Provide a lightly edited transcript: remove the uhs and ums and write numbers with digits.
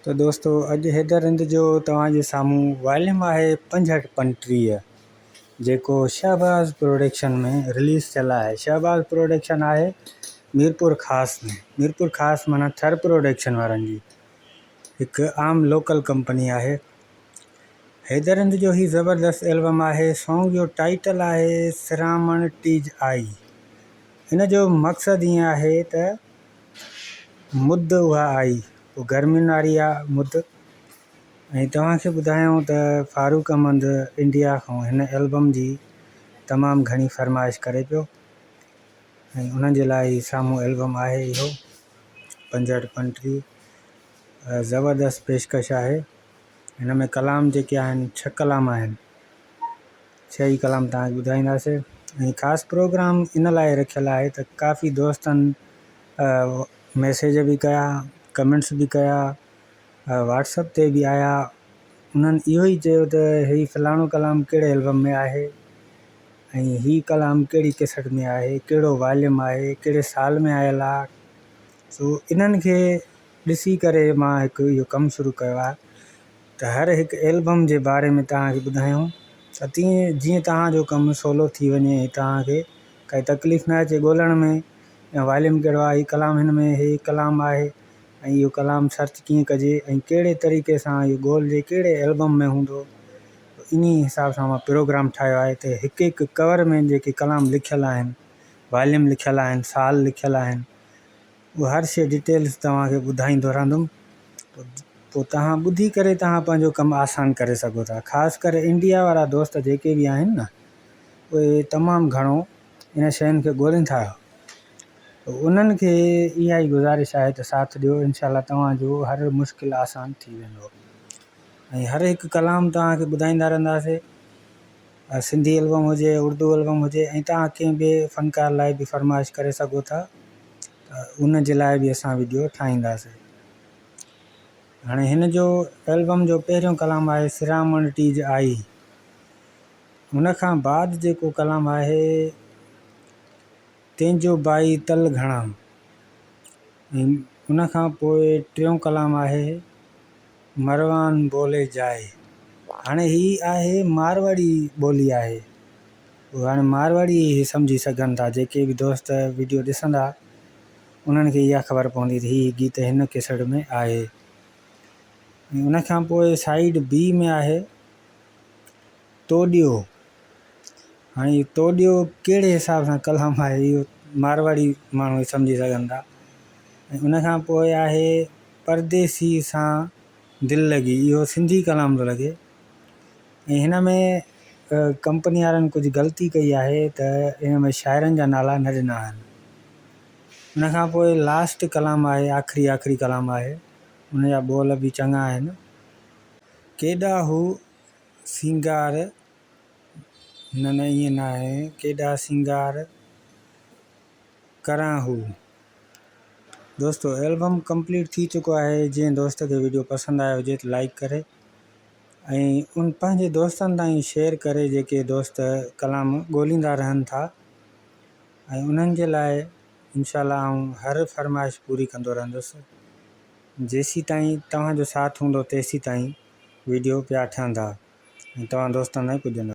ته دوستو اڄ حيدر رند جو توهان جي سامهون واليم آهي 65 35 جيڪو شهباز پروڊڪشن ۾ رليز ٿيل آهي. شهباز پروڊڪشن آهي ميرپور خاص ۾، ميرپور خاص معنيٰ ٿر پروڊڪشن وارن جي هڪ عام لوڪل ڪمپني آهي. حيدر رند جو هي زبردست البم آهي. سانگ جو ٽائيٽل آهي سرامڻ ٽيج آئي. ان جو مقصد ائين آهي ته مد اها آئي پوء گرمين واري آ مد ۽ توهان کي ٻڌايائون ته فاروق احمد انڊيا کان هن البم جي تمام گهڻي فرمائش ڪري پيو ۽ انهن جي لاء هي سامهون البم آهي اهو 65 35 زبردست پيشڪش آهي هن ۾ ڪلام جيڪي آهن ڇهه ڪلام آهن. ڇهه ئي ڪلام توهان کي ٻڌائينداسين ۽ خاص پروگرام ان لاء رکيل آهي ته ڪافي دوستن ميسيج به ڪيا ڪمينٽس به ڪيا واٽس اپ تي به آيا انهن اهو ئي چيو ته هي فلاڻو ڪلام ڪهڙي البم ۾ آهي ۽ هي ڪلام ڪهڙي ڪيسٽ ۾ آهي ڪهڙو واليوم آهي ڪهڙي سال ۾ آيل آهي سو انهن کي ڏسي ڪري مان هڪ اهو ڪم شروع ڪيو آهي ته هر هڪ البم جي باري ۾ توهان کي ٻڌايون ته تيئن جيئن توهان جو ڪم سولو ٿي وڃي ۽ توهان کي ڪائي تڪليف نه اچي ڳولڻ ۾ يا واليوم ڪهڙو آهي هي ڪلام هن ۾ هي ڪلام آهي ۽ اهو ڪلام سرچ ڪيئن ڪجي ۽ ڪهڙي طريقي سان اهو ڳولجي ڪهڙي البم ۾ هوندو انهي حساب سان مان پروگرام ٺاهيو آهي ته هڪ هڪ ڪور ۾ جيڪي ڪلام لکيل آهن واليوم لکيل آهن سال لکيل آهن اهو هر شيء ڊيٽيلز توهان کي ٻڌائيندو رهندم پوء توهان ٻڌي ڪري توهان پنهنجو ڪم آسان ڪري سگهو ٿا خاص ڪري انڊيا وارا دوست جيڪي به آهن نه اهي تمام گهڻو ان شين کي ڳولين ٿا انهن کي اها ئي گذارش آهي ته ساٿ ڏيو انشاء الله توهان جو هر مشڪل آسان ٿي ويندو ۽ هر هڪ ڪلام توهان کي ٻڌائيندا رهنداسي سنڌي البم هجي اردو البم هجي ۽ توهان ڪنهن به فنڪار لاء به فرمائش ڪري سگهو ٿا ته ان جي لاء به اسان وڊيو ٺاهينداسين. هاڻي هن جو البم جو پهريون ڪلام آهي سرامڻ ٽيج آئي. ان کان بعد جيڪو ڪلام آهي تنهنجو بائي تل گهڻا ۽ ان کان پوء ٽيون ڪلام آهي مروان بولي جائي. هاڻي هي آهي مارواڙي ٻولي آهي. هاڻي مارواڙي هي سمجهي سگهن ٿا جيڪي به دوست وڊيو ڏسندا انهن کي اها خبر پوندي ته هي گيت هن ڪيسٽ ۾ آهي ۽ ان کان پوء سائيڊ بي ۾ آهي توڏيو. هاڻي هي توڏيو ڪهڙي حساب سان ڪلام آهي اهو مارواڙي ماڻهو ئي سمجهي سگهن ٿا ۽ ان کان پوء آهي پرديسي سان دل لڳي اهو سنڌي ڪلام ٿو لڳي ۽ هن ۾ ڪمپني وارن ڪجهه غلطي ڪئي آهي ته ان ۾ شاعرن جا نالا نه ڏنا آهن. ان کان پوء لاسٽ ڪلام آهي آخري آخري ڪلام آهي ان جا ٻول به چڱا آهن. ڪيڏا هو سينگار نه نه ائين ناهي ڪيڏا سينگار ڪران هو. دوستو البم ڪمپليٽ ٿي چڪو آهي جنهن دوست کي وڊيو پسند آيو هجي ته لائيڪ ڪري ۽ ان پنهنجي دوستن تائين شيئر ڪري جيڪي دوست ڪلام ڳوليندا رهن ٿا ۽ انهن جي لاء انشاء الله آئون هر فرمائش پوري ڪندو رهندس جيسيتائين توهان جو ساٿ هوندو تيسيتائين وڊيو پيا ٺهندا ۽ توهان دوستن تائين پڄندا.